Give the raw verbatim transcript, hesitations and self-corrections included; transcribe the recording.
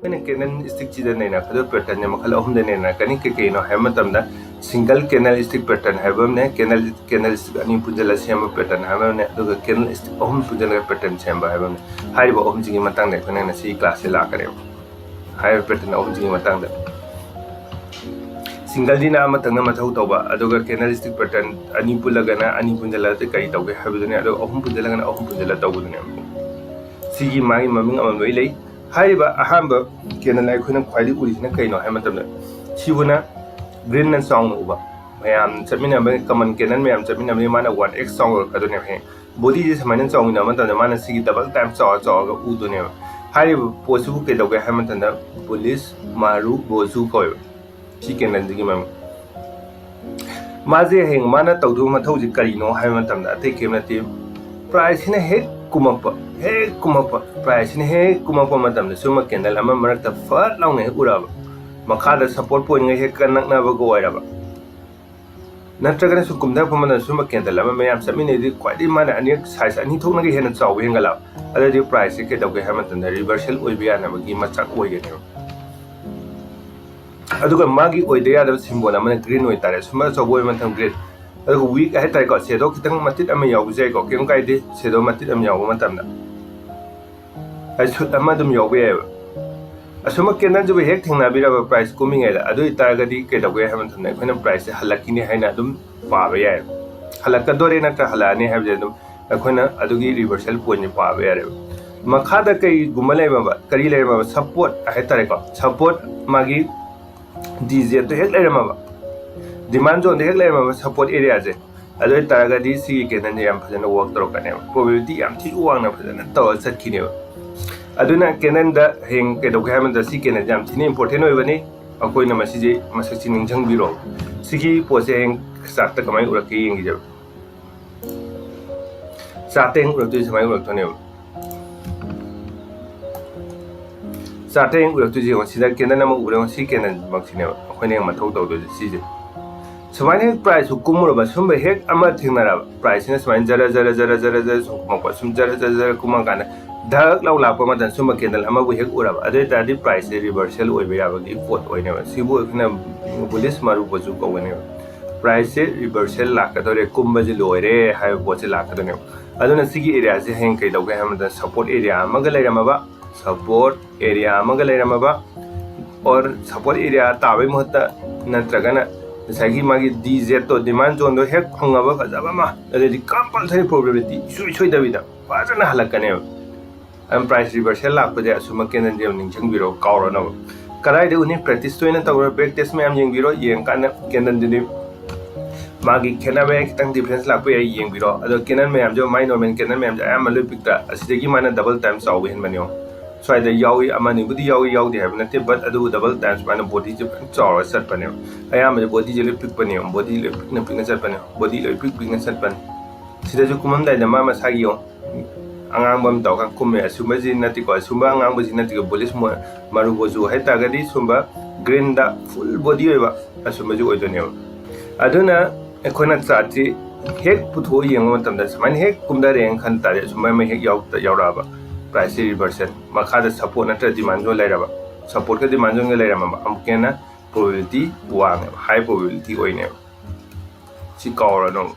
ꯑꯩꯈꯣꯏꯅ ꯀꯦꯟꯗꯜ ꯁ꯭ꯇꯤꯛꯁꯤꯗ ꯅꯩꯅꯔꯛꯀꯗꯕ ꯄꯦꯇꯔꯟꯁꯦ ꯃꯈꯜ ꯑꯍꯨꯝꯗ ꯅꯩꯅꯔꯛꯀꯅꯤ꯫ ꯀꯩ ꯀꯩꯅꯣ ꯍꯥꯏꯕ ꯃꯇꯝꯗ, ꯁꯤꯡꯒꯜ ꯀꯦꯟꯗꯜ ꯁ꯭ꯇꯤꯛ ꯄꯦꯇꯔꯟ ꯍꯥꯏꯕ ꯑꯃꯅꯦ, ꯀꯦꯟꯗꯜ ꯀꯦꯟꯗꯜ ꯁ꯭ꯇꯤꯛ ꯑꯅꯤ ꯄꯨꯟꯁꯤꯜꯂ ꯁꯦꯝꯕ ꯄꯦꯇꯔꯟ ꯍꯥꯏꯕ ꯑꯃꯅꯦ, ꯑꯗꯨꯒ ꯀꯦꯟꯗꯜ ꯁ꯭ꯇꯤꯛ ꯑꯍꯨꯝ ꯄꯨꯟꯁꯤꯜꯂꯒ ꯄꯦꯇꯔꯟ ꯁꯦꯝꯕ ꯍꯥꯏꯕ ꯑꯃꯅꯦ꯫ ꯍꯥꯏꯔꯤꯕ ꯑꯍꯨꯝꯁꯤꯒꯤ ꯃꯇꯥꯡꯗ ꯑꯩꯈꯣꯏꯅ ꯉꯁꯤꯒꯤ ꯀ꯭ꯂꯥꯁꯁꯦ ꯂꯥꯛꯀꯅꯦꯕ꯫ ꯍꯥꯏꯔꯤꯕ ꯄꯦꯇꯔꯟ ꯑꯍꯨꯝꯁꯤꯒꯤ ꯃꯇꯥꯡꯗ, ꯁꯤꯡꯒꯜꯁꯤꯅ ꯑꯃꯇꯪꯅ ꯃꯊꯧ ꯇꯧꯕ, ꯑꯗꯨꯒ ꯀꯦꯟꯗꯜ ꯁ꯭ꯇꯤꯛ ꯄꯦꯇꯔꯟ ꯑꯅꯤ ꯄꯨꯜꯂꯒꯅ ꯑꯅꯤ ꯄꯨꯟꯁꯤꯜꯂꯒ ꯀꯔꯤ ꯇꯧꯒꯦ ꯍꯥꯏꯕꯗꯨꯅꯦ, ꯑꯗꯨꯒ ꯑꯍꯨꯝ ꯄꯨꯟꯁꯤꯜꯂꯒꯅ ꯑꯍꯨꯝ ꯄꯨꯟꯁꯤꯜꯂ ꯇꯧꯕꯗꯨꯅꯦꯕ꯫ ꯁꯤꯒꯤ ꯃꯥꯒꯤ ꯃꯃꯤꯡ ꯑꯃ ꯂꯣꯏ ꯂꯩ꯫ ꯍꯥꯏꯔꯤꯕ ꯑꯍꯥꯟꯕ ꯀꯦꯟꯗꯜ ꯑꯩꯈꯣꯏꯅ ꯈ꯭ꯋꯥꯏꯗꯒꯤ ꯎꯔꯤꯁꯤꯅ ꯀꯩꯅꯣ ꯍꯥꯏꯕ ꯃꯇꯝꯗ, ꯁꯤꯕꯨꯅ ꯒ꯭ꯔꯤꯟꯅ ꯆꯥꯎꯅ ꯎꯕ, ꯃꯌꯥꯝ ꯆꯠꯃꯤꯟꯅꯕ, ꯀꯃꯟ ꯀꯦꯟꯗꯜ ꯃꯌꯥꯝ ꯆꯠꯃꯤꯟꯅꯕꯅꯤ, ꯃꯥꯅ ꯋꯥꯟ ꯑꯦꯛꯁ ꯆꯥꯎꯅ ꯎꯔꯛꯀꯗꯣꯏꯅꯦꯕ꯫ ꯍꯌꯦꯡ ꯕꯣꯗꯤꯁꯦ ꯁꯨꯃꯥꯏꯅ ꯆꯥꯎꯃꯤꯟꯅꯕ ꯃꯇꯝꯗ ꯃꯥꯅ ꯁꯤꯒꯤ ꯗꯕꯜ ꯇꯥꯏꯝ ꯆꯥꯎꯔ ꯆꯥꯎꯔꯒ ꯎꯗꯣꯏꯅꯦꯕ꯫ ꯍꯥꯏꯔꯤꯕ ꯄꯣꯠꯁꯤꯕꯨ ꯀꯩꯗꯧꯒꯦ ꯍꯥꯏꯕ ꯃꯇꯝꯗ, ꯕꯨꯂꯤꯁ ꯃꯥꯔꯨ ꯕꯣꯖꯨ ꯀꯧꯋꯦꯕ꯫ ꯁꯤ ꯀꯦꯟꯗꯜꯁꯤꯒꯤ ꯃꯃꯤꯡ꯫ ꯃꯥꯁꯦ ꯍꯌꯦꯡ ꯃꯥꯅ ꯇꯧꯗꯧꯕ ꯃꯊꯧꯁꯤ ꯀꯔꯤꯅꯣ ꯍꯥꯏꯕ ꯃꯇꯝꯗ, ꯑꯇꯩ ꯀꯔꯤꯝ ꯅꯠꯇꯦ, ꯄ꯭ꯔꯥꯏꯁꯁꯤꯅ ꯍꯦꯛ ꯀꯨꯝꯃꯛꯄ, ꯍꯦꯛ ꯀꯨꯝꯃꯛꯄ, ꯄ꯭ꯔꯥꯏꯁꯁꯤꯅ ꯍꯦꯛ ꯀꯨꯝꯃꯛꯄ ꯃꯇꯝꯗ ꯁꯨꯝꯕ ꯀꯦꯟꯗꯜ ꯑꯃ ꯃꯔꯛꯇ ꯐꯠ ꯂꯥꯎꯅ ꯍꯦꯛ ꯎꯔꯛꯑꯕ, ꯃꯈꯥꯗ ꯁꯞꯄꯣꯔꯠ ꯄꯣꯏꯟꯒ ꯍꯦꯛ ꯅꯛꯅꯕꯒ ꯑꯣꯏꯔꯕ, ꯅꯠꯇ꯭ꯔꯒꯅ ꯁꯨꯝ ꯀꯨꯝꯊꯔꯛꯄ ꯃꯇꯝꯗ ꯁꯨꯝꯕ ꯀꯦꯟꯗꯜ ꯑꯃ ꯃꯌꯥꯝ ꯆꯠꯃꯤꯟꯅꯩꯗꯤ, ꯈ꯭ꯋꯥꯏꯗꯒꯤ ꯃꯥꯅ ꯑꯅꯤꯔꯛ ꯁꯥꯏꯖ ꯑꯅꯤ ꯊꯣꯛꯅꯒ ꯍꯦꯟꯅ ꯆꯥꯎꯕ ꯍꯦꯟꯒꯠꯂꯛꯑꯕ, ꯑꯗꯨꯗꯤ ꯄ꯭ꯔꯥꯏꯁꯁꯦ ꯀꯩꯗꯧꯒꯦ ꯍꯥꯏꯕ ꯃꯇꯝꯗ ꯔꯤꯚꯔꯁꯦꯜ ꯑꯣꯏꯕ ꯌꯥꯅꯕꯒꯤ ꯃꯆꯥꯛ ꯑꯣꯏꯒꯅꯦꯕ꯫ ꯑꯗꯨꯒ ꯃꯥꯒꯤ ꯑꯣꯏꯗ ꯌꯥꯗꯕ ꯁꯤꯝꯕꯣꯜ ꯑꯃꯅ ꯒ꯭ꯔꯤꯟ ꯑꯣꯏꯇꯥꯔꯦ, ꯁꯨꯝꯕ ꯑꯆꯧꯕ ꯑꯣꯏꯕ ꯃꯇꯝ ꯒ꯭ꯔꯤꯟ꯫ ꯑꯗꯨꯒ ꯋꯤꯛ ꯍꯥꯏꯇꯥꯔꯦꯀꯣ, ꯁꯦꯗꯣ ꯈꯤꯇꯪ ꯃꯇꯤꯠ ꯑꯃ ꯌꯥꯎꯕꯁꯨ ꯌꯥꯏꯀꯣ, ꯀꯩꯝ ꯀꯥꯏꯗꯦ, ꯁꯦꯗꯣ ꯃꯇꯤꯠ ꯑꯃ ꯌꯥꯎꯕ ꯃꯇꯝꯗ꯫ ꯍꯥꯏꯗꯤ ꯁꯨꯠ ꯑꯃ ꯑꯗꯨꯝ ꯌꯥꯎꯕ ꯌꯥꯏꯑꯕ꯫ ꯑꯁꯨꯝꯕ ꯀꯦꯟꯗꯜꯁꯤꯕꯨ ꯍꯦꯛ ꯊꯦꯡꯅꯕꯤꯔꯕ ꯄ꯭ꯔꯥꯏꯁ ꯀꯨꯝꯃꯤꯉꯩꯗ, ꯑꯗꯨ ꯑꯣꯏꯇꯥꯔꯒꯗꯤ ꯀꯩꯗꯧꯒꯦ ꯍꯥꯏꯕ ꯃꯇꯝꯗ ꯑꯩꯈꯣꯏꯅ ꯄ꯭ꯔꯥꯏꯁꯁꯦ ꯍꯜꯂꯛꯈꯤꯅꯤ ꯍꯥꯏꯅ ꯑꯗꯨꯝ ꯄꯥꯕ ꯌꯥꯏꯑꯕ꯫ ꯍꯜꯂꯛꯀꯗꯣꯔꯦ ꯅꯠꯇ꯭ꯔ ꯍꯜꯂꯛꯑꯅꯤ ꯍꯥꯏꯕꯁꯦ ꯑꯗꯨꯝ ꯑꯩꯈꯣꯏꯅ ꯑꯗꯨꯒꯤ ꯔꯤꯚꯔꯁꯦꯜ ꯄꯣꯏꯟꯁꯦ ꯄꯥꯕ ꯌꯥꯔꯦꯕ꯫ ꯃꯈꯥꯗ ꯀꯩꯒꯨꯝꯕ ꯂꯩꯔꯝꯃꯕ, ꯀꯔꯤ ꯂꯩꯔꯝꯃꯕ, ꯁꯞꯄꯣꯔꯠ ꯍꯥꯏꯇꯥꯔꯦꯀꯣ, ꯁꯞꯄꯣꯔꯠ ꯃꯥꯒꯤ ꯗꯤ ꯖꯦꯠꯇꯣ ꯍꯦꯛ ꯂꯩꯔꯝꯃꯕ, ꯗꯤꯃꯥꯟ ꯖꯣꯟꯗ ꯍꯦꯛ ꯂꯩꯔꯝꯃꯕ ꯁꯞꯄꯣꯔꯠ ꯑꯦꯔꯤꯌꯥꯁꯦ, ꯑꯗꯨ ꯑꯣꯏꯇꯥꯔꯒꯗꯤ ꯁꯤꯒꯤ ꯀꯦꯟꯗꯜꯁꯦ ꯌꯥꯝ ꯐꯖꯅ ꯋꯥꯛ ꯇꯧꯔꯛꯀꯅꯦꯕ, ꯄ꯭ꯔꯣꯕꯦꯕꯤꯂꯤꯇꯤ ꯌꯥꯝ ꯊꯤ ꯋꯥꯡꯅ ꯐꯖꯅ ꯇꯧꯔ ꯆꯠꯈꯤꯅꯦꯕ꯫ ꯑꯗꯨꯅ ꯀꯦꯟꯗꯜꯗ ꯍꯌꯦꯡ ꯀꯩꯗꯧꯒꯦ ꯍꯥꯏꯕ ꯃꯇꯝꯗ ꯁꯤ ꯀꯦꯟꯗꯜꯁꯦ ꯌꯥꯝ ꯊꯤꯅ ꯏꯝꯄꯣꯔꯇꯦꯟ ꯑꯣꯏꯕꯅꯤ꯫ ꯑꯩꯈꯣꯏꯅ ꯃꯁꯤꯁꯦ ꯃꯁꯛꯁꯤ ꯅꯤꯡꯁꯤꯡꯕꯤꯔꯣ꯫ ꯁꯤꯒꯤ ꯄꯣꯠꯁꯦ ꯍꯌꯦꯡ ꯆꯥꯔꯠꯇ ꯀꯃꯥꯏꯅ ꯎꯔꯛꯀꯦ ꯌꯦꯡꯈꯤꯁꯦꯕ꯫ ꯆꯥꯔꯠꯇ ꯍꯌꯦꯡ ꯎꯔꯛꯇꯣꯏꯁꯦ ꯁꯨꯃꯥꯏꯅ ꯎꯔꯛꯇꯣꯏꯅꯦꯕ꯫ ꯆꯥꯔꯠꯇ ꯍꯌꯦꯡ ꯎꯔꯛꯇꯣꯏꯁꯦ ꯌꯦꯡꯉꯣ, ꯁꯤꯗ ꯀꯦꯟꯗꯜ ꯑꯃ ꯎꯔꯦ, ꯌꯦꯡꯉꯣ, ꯁꯤ ꯀꯦꯟꯗꯜꯃꯛꯁꯤꯅꯦꯕ ꯑꯩꯈꯣꯏꯅ ꯍꯌꯦꯡ ꯃꯊꯧ ꯇꯧꯗꯣꯏꯁꯦ ꯁꯤꯁꯦ꯫ ꯁꯨꯃꯥꯏꯅ ꯍꯦꯛ ꯄ꯭ꯔꯥꯏꯁꯁꯨ ꯀꯨꯝꯃꯨꯔꯕ, ꯁꯨꯝꯕ ꯍꯦꯛ ꯑꯃ ꯊꯦꯡꯅꯔꯕ, ꯄ꯭ꯔꯥꯏꯁꯁꯤꯅ ꯁꯨꯃꯥꯏꯅ ꯖꯔ ꯖꯔ ꯖꯔ ꯖꯔ ꯖꯔ ꯁꯨꯝ ꯀꯨꯝꯃꯛꯄ, ꯁꯨꯝ ꯖꯔ ꯖꯔ ꯖꯔ ꯀꯨꯝꯃꯀꯥꯟꯗ ꯙꯛ ꯂꯥꯎ ꯂꯥꯛꯄ ꯃꯇꯝꯗ ꯁꯨꯝꯕ ꯀꯦꯟꯗꯜ ꯑꯃꯕꯨ ꯍꯦꯛ ꯎꯔꯕ, ꯑꯗꯨ ꯑꯣꯏꯇꯥꯔꯗꯤ ꯄ꯭ꯔꯥꯏꯁꯁꯦ ꯔꯤꯚꯔꯁꯦꯜ ꯑꯣꯏꯕ ꯌꯥꯕꯒꯤ ꯄꯣꯠ ꯑꯣꯏꯅꯦꯕ꯫ ꯁꯤꯕꯨ ꯑꯩꯈꯣꯏꯅ ꯕꯨꯂꯤꯁ ꯃꯔꯨ ꯄꯣꯠꯁꯨ ꯀꯧꯒꯅꯦꯕ꯫ ꯄ꯭ꯔꯥꯏꯁꯁꯦ ꯔꯤꯚꯔꯁꯦꯜ ꯂꯥꯛꯀꯗꯧꯔꯦ, ꯀꯨꯝꯕꯁꯦ ꯂꯣꯏꯔꯦ ꯍꯥꯏꯕ ꯄꯣꯠꯁꯦ ꯂꯥꯛꯀꯗꯧꯅꯦꯕ꯫ ꯑꯗꯨꯅ ꯁꯤꯒꯤ ꯑꯦꯔꯤꯌꯥꯁꯦ ꯍꯌꯦꯡ ꯀꯩꯗꯧꯒꯦ ꯍꯥꯏꯕ ꯃꯇꯝꯗ ꯁꯄꯣꯔꯠ ꯑꯦꯔꯤꯌꯥ ꯑꯃꯒ ꯂꯩꯔꯝꯃꯕ, ꯁꯄꯣꯔꯠ ꯑꯦꯔꯤꯌꯥ ꯑꯃꯒ ꯂꯩꯔꯝꯃꯕ, ꯑꯣꯔ ꯁꯄꯣꯔꯠ ꯑꯦꯔꯤꯌꯥ ꯇꯥꯕꯩ ꯃꯍꯨꯠꯇ ꯅꯠꯇ꯭ꯔꯒꯅ ꯉꯁꯥꯏꯒꯤ ꯃꯥꯒꯤ ꯗꯤ ꯖꯦꯠꯇꯣ, ꯗꯤꯃꯥꯟ ꯖꯣꯟꯗꯣ ꯍꯦꯛ ꯐꯪꯉꯕ ꯐꯖꯕ ꯑꯃ, ꯑꯗꯩꯗꯤ ꯀꯝꯄꯜꯁꯔꯤ ꯄ꯭ꯔꯣꯕꯦꯕꯤꯂꯤꯇꯤ ꯏꯁꯣꯏ ꯁꯣꯏꯗꯕꯤꯗ ꯐꯖꯅ ꯍꯜꯂꯛꯀꯅꯦꯕ꯫ ꯑꯗꯨꯝ ꯄ꯭ꯔꯥꯏꯁ ꯔꯤꯚꯔꯁꯦꯜ ꯂꯥꯛꯄꯁꯦ ꯑꯁꯨꯝꯕ ꯀꯦꯟꯗꯜꯁꯦ ꯑꯃ ꯅꯤꯡꯁꯤꯡꯕꯤꯔꯣ, ꯀꯥꯎꯔꯅꯕ꯫ ꯀꯗꯥꯏꯗ ꯎꯅꯤ? ꯄ꯭ꯔꯦꯛꯇꯤꯁ ꯇꯣꯏꯅ ꯇꯧꯔꯣ, ꯕꯦꯛ ꯇꯦꯁ ꯃꯌꯥꯝ ꯌꯦꯡꯕꯤꯔꯣ, ꯌꯦꯡꯀꯥꯟꯗ ꯀꯦꯟꯗꯜꯗꯨꯗꯤ ꯃꯥꯒꯤ ꯈꯦꯠꯅꯕ ꯌꯥꯏ, ꯈꯤꯇꯪ ꯗꯤꯐ꯭ꯔꯦꯟꯁ ꯂꯥꯛꯄ ꯌꯥꯏ, ꯌꯦꯡꯕꯤꯔꯣ꯫ ꯑꯗꯣ ꯀꯦꯟꯗꯜ ꯃꯌꯥꯝꯁꯦ, ꯃꯥꯏ ꯅꯣꯔꯃꯦꯜ ꯀꯦꯟꯗꯜ ꯃꯌꯥꯝꯁꯦ ꯑꯌꯥꯝꯕ ꯂꯣꯏ ꯄꯤꯛꯇ꯭ꯔꯥ? ꯑꯁꯤꯗꯒꯤ ꯃꯥꯅ ꯗꯕꯜ ꯇꯥꯏꯝꯁ ꯆꯥꯎꯕ ꯍꯦꯟꯕꯅꯦꯕ꯫ ꯁ꯭ꯋꯥꯏꯗ ꯌꯥꯎꯏ, ꯑꯃꯅꯤꯕꯨꯗꯤ ꯌꯥꯎꯏ, ꯌꯥꯎꯗꯦ ꯍꯥꯏꯕ ꯅꯠꯇꯦ, ꯕꯠ ꯑꯗꯨꯕꯨ ꯗꯕꯜ ꯇꯥꯏꯝꯁ ꯃꯥꯅ ꯕꯣꯗꯤꯁꯦ ꯐꯖꯅ ꯆꯥꯎꯔꯒ ꯆꯠꯄꯅꯦꯕ꯫ ꯑꯌꯥꯝꯕꯁꯦ ꯕꯣꯗꯤꯁꯦ ꯂꯣꯏ ꯄꯤꯛꯄꯅꯦꯕ, ꯕꯣꯗꯤ ꯂꯣꯏ ꯄꯤꯛꯅ ꯄꯤꯛꯅ ꯆꯠꯄꯅꯦꯕ, ꯕꯣꯗꯤ ꯂꯣꯏ ꯄꯤꯛ ꯄꯤꯛꯅ ꯆꯠꯄꯅꯦ꯫ ꯁꯤꯗꯁꯨ ꯀꯨꯝꯃꯝꯗꯥꯏꯗ ꯃꯥ ꯃꯁꯥꯒꯤ ꯌꯦꯡꯉꯣ, ꯑꯉꯥꯡꯕ ꯑꯃ ꯇꯧꯔꯀꯥꯟ ꯀꯨꯝꯃꯦ꯫ ꯑꯁꯨꯝꯕꯁꯤ ꯅꯠꯇꯦꯀꯣ, ꯑꯁꯨꯝꯕ ꯑꯉꯥꯡꯕꯁꯤ ꯅꯠꯇꯦꯀꯣ, ꯕꯨꯂꯤꯁ ꯃꯣ-, ꯃꯔꯨ ꯃꯆꯨ ꯍꯥꯏꯇꯥꯔꯒꯗꯤ ꯁꯨꯝꯕ ꯒ꯭ꯔꯤꯟꯗ ꯐꯨꯜ ꯕꯣꯗꯤ ꯑꯣꯏꯕ ꯑꯁꯨꯝꯕꯁꯤ ꯑꯣꯏꯗꯣꯏꯅꯦꯕ꯫ ꯑꯗꯨꯅ ꯑꯩꯈꯣꯏꯅ ꯆꯥꯔꯠꯁꯤ ꯍꯦꯛ ꯄꯨꯊꯣꯛꯑ ꯌꯦꯡꯕ ꯃꯇꯝꯗ ꯁꯨꯃꯥꯏꯅ ꯍꯦꯛ ꯀꯨꯝꯊꯔꯛꯑꯦꯅ ꯈꯟ ꯇꯥꯔꯦ, ꯑꯁꯨꯝꯕ ꯑꯃ ꯍꯦꯛ ꯌꯥꯎ-, ꯌꯥꯎꯔꯛꯑꯕ, ꯄ꯭ꯔꯥꯏꯁꯁꯤ ꯔꯤꯚꯔꯁꯦꯜ, ꯃꯈꯥꯗ ꯁꯄꯣꯔꯠ ꯅꯠꯇ꯭ꯔ ꯗꯤꯃꯥꯟ ꯖꯣꯟ ꯂꯩꯔꯕ, ꯁꯄꯣꯔꯠꯀ ꯗꯤꯃꯥꯟ ꯖꯣꯟꯒ ꯂꯩꯔꯝꯃꯕ, ꯑꯃꯨꯛꯀ ꯍꯦꯟꯅ ꯄ꯭ꯔꯣꯕꯦꯕꯤꯂꯤꯇꯤ ꯋꯥꯡꯉꯦꯕ, ꯍꯥꯏ ꯄ꯭ꯔꯣꯕꯦꯕꯤꯂꯤꯇꯤ ꯑꯣꯏꯅꯦꯕ꯫ ꯁꯤ ꯀꯥꯎꯔꯅꯨ꯫